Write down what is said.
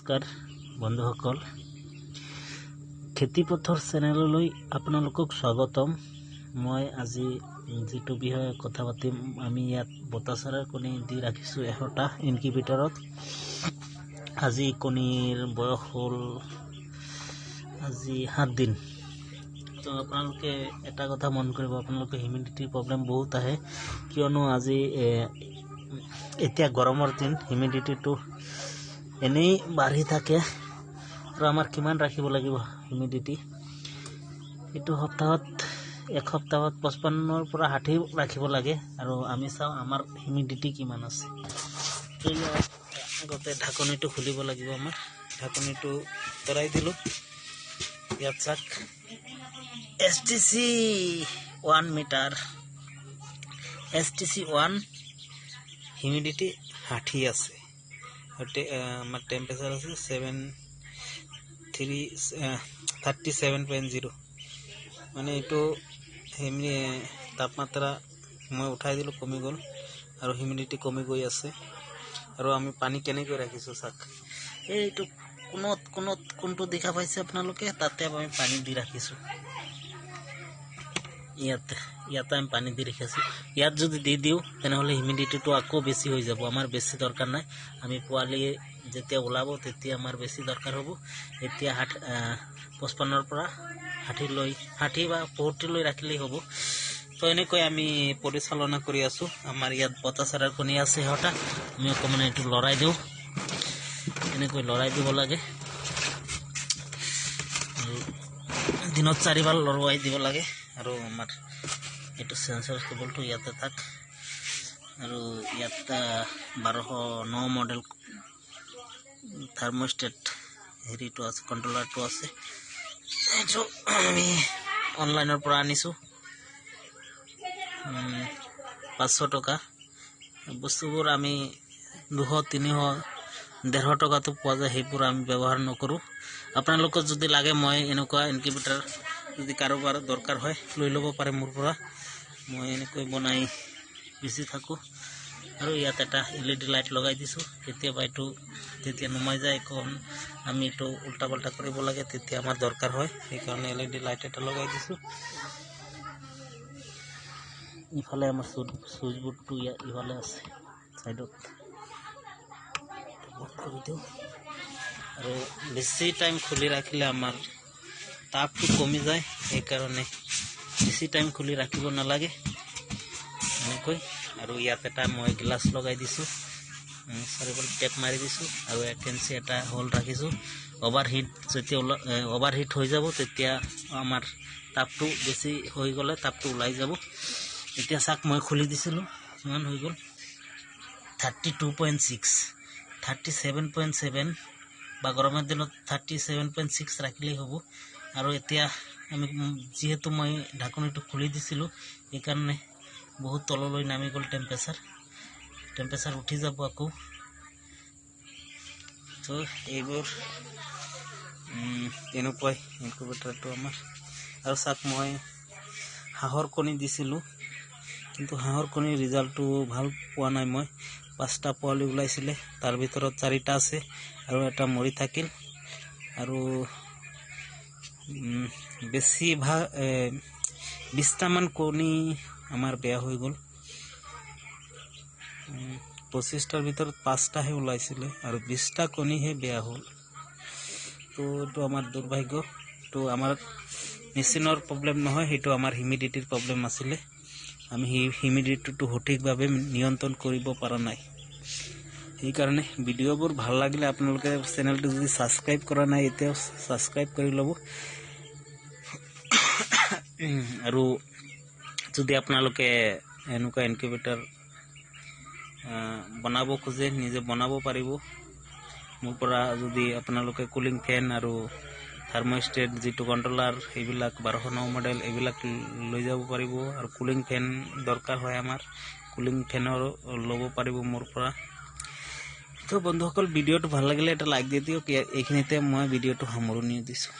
নমস্কাৰ বন্ধুসকল, খেতিপথৰ চেনেললৈ আপোনালোকক স্বাগতম। মই আজি যিটো বিষয়ে কথা পাতিম, আমি ইয়াত বতাচৰাৰ কণী দি ৰাখিছোঁ 100টা ইনকিউবেটৰত। আজি কণীৰ বয়স হ'ল আজি 7 দিন। তো আপোনালোকে এটা কথা মন কৰিব, আপোনালোকে হিউমিডিটিৰ প্ৰব্লেম বহুত আহে, কিয়নো আজি এতিয়া গৰমৰ দিন, হিউমিডিটিটো এনেই বাঢ়ি থাকে। আৰু আমাৰ কিমান ৰাখিব লাগিব হিউমিডিটি, এইটো সপ্তাহত এক সপ্তাহত 55ৰ পৰা 60 ৰাখিব লাগে। আৰু আমি চাওঁ আমাৰ হিউমিডিটি কিমান আছে। তো ইয়াত আগতে ঢাকনিটো খুলিব লাগিব, আমাৰ ঢাকনিটো আঁতৰাই দিলোঁ। ইয়াত চাওক STC 1 meter, STC 1 humidity 60 আছে। আৰু আমাৰ টেম্পাৰেচাৰ আছে 7 3 37.0। মানে এইটো তাপমাত্ৰা মই উঠাই দিলোঁ, কমি গ'ল আৰু হিউমিডিটি কমি গৈ আছে। আৰু আমি পানী কেনেকৈ ৰাখিছোঁ চাওক, এইটো কোণত কোণত কোনটো দেখা পাইছে আপোনালোকে, তাতে আমি পানী দি ৰাখিছোঁ। ইয়াতে আমি পানী দি ৰাখিছোঁ। ইয়াত যদি দি দিওঁ তেনেহ'লে হিউমিডিটিটো আকৌ বেছি হৈ যাব, আমাৰ বেছি দৰকাৰ নাই। আমি পোৱালি যেতিয়া ওলাব তেতিয়া আমাৰ বেছি দৰকাৰ হ'ব। এতিয়া 55ৰ পৰা 60লৈ, 60 বা 65লৈ ৰাখিলেই হ'ব। তো এনেকৈ আমি পৰিচালনা কৰি আছোঁ। আমাৰ ইয়াত বতাচৰাৰ কণী আছে 100টা। আমি অকণমান এইটো লৰাই দিওঁ, এনেকৈ লৰাই দিব লাগে। আৰু দিনত চাৰিবাৰ লৰোৱাই দিব লাগে। আৰু আমাৰ এইটো চেঞ্চৰ কেবলটো ইয়াতে থাক। আৰু ইয়াত 1209 মডেল থাৰ্মষ্টেট হেৰিটো আছে, কণ্ট্ৰলাৰটো আছে। এইটো আমি অনলাইনৰ পৰা আনিছোঁ, 500 টকা। বস্তুবোৰ আমি 200, 300, 150 টকাতো পোৱা যায়, সেইবোৰ আমি ব্যৱহাৰ নকৰোঁ। আপোনালোকৰ যদি লাগে, মই এনেকুৱা ইনকিউবেটাৰ যদি কাৰোবাৰ দৰকাৰ হয় লৈ ল'ব পাৰে মোৰ পৰা। মই এনেকৈ বনাই বেচি থাকোঁ। আৰু ইয়াত এটা এলইডি লাইট লগাই দিছোঁ। কেতিয়াবা এইটো যেতিয়া নুমাই যায়, এখন আমি এইটো উল্টা পাল্টা কৰিব লাগে, তেতিয়া আমাৰ দৰকাৰ হয়, সেইকাৰণে এলইডি লাইট এটা লগাই দিছোঁ। ইফালে আমাৰ চুইচ বোৰ্ডটো ইয়াত ইফালে আছে ছাইডত, বন্ধ কৰি দিওঁ। আৰু বেছি টাইম খুলি ৰাখিলে আমাৰ তাপটো কমি যায়, সেইকাৰণে বেছি টাইম খুলি ৰাখিব নালাগে এনেকৈ। আৰু ইয়াত এটা মই গ্লাছ লগাই দিছোঁ, চাৰিওফালে টেপ মাৰি দিছোঁ। আৰু 1 ইঞ্চি এটা হোল ৰাখিছোঁ। অভাৰ হিট যেতিয়া ওলা, অভাৰ হিট হৈ যাব, তেতিয়া আমাৰ তাপটো বেছি হৈ গ'লে তাপটো ওলাই যাব। এতিয়া চাওক, মই খুলি দিছিলোঁ, কিমান হৈ গ'ল? 32.6, 37.7 বা গৰমৰ দিনত 37.6 ৰাখিলেই হ'ব। আৰু এতিয়া আমি যিহেতু মই ঢাকনিটো খুলি দিছিলোঁ, সেইকাৰণে বহুত তললৈ নামি গ'ল টেম্পাৰেচাৰ। টেম্পাৰেচাৰ উঠি যাব আকৌ। তো এইবোৰ এনেকুৱাই ইনকুবেটাৰটো আমাৰ। আৰু চাওক, মই হাঁহৰ কণী দিছিলোঁ, কিন্তু হাঁহৰ কণীৰ ৰিজাল্টটো ভাল পোৱা নাই। মই পাঁচটা পোৱালি ওলাইছিলে, তাৰ ভিতৰত চাৰিটা আছে আৰু এটা মৰি থাকিল। আৰু বেছিভাগ 20টামান কণী আমাৰ বেয়া হৈ গ'ল। 25টাৰ ভিতৰত পাঁচটাহে ওলাইছিলে আৰু 20টা কণীহে বেয়া হ'ল। তো এইটো আমাৰ দুৰ্ভাগ্য। তো আমাৰ মেচিনৰ প্ৰব্লেম নহয়, সেইটো আমাৰ হিউমিডিটিৰ প্ৰব্লেম আছিলে। আমি সেই হিউমিডিটিটো সঠিকভাৱে নিয়ন্ত্ৰণ কৰিব পৰা নাই, সেইকাৰণে। ভিডিঅ'বোৰ ভাল লাগিলে আপোনালোকে চেনেলটো যদি ছাবস্ক্ৰাইব কৰা নাই এতিয়াও, ছাবস্ক্ৰাইব কৰি ল'ব। আৰু যদি আপোনালোকে এনেকুৱা ইনকিউবেটাৰ বনাব খোজে, নিজে বনাব পাৰিব মোৰ পৰা। যদি আপোনালোকে কুলিং ফেন আৰু থাৰ্মষ্টেট যিটো কণ্ট্ৰলাৰ, সেইবিলাক 1209 মডেল, এইবিলাক লৈ যাব পাৰিব। আৰু কুলিং ফেন দৰকাৰ হয় আমাৰ, কুলিং ফেনৰ ল'ব পাৰিব মোৰ পৰা। তো বন্ধুসকল, ভিডিঅ'টো ভাল লাগিলে এটা লাইক দি দিয়ক। এইখিনিতে মই ভিডিঅ'টো সামৰণি দিছোঁ।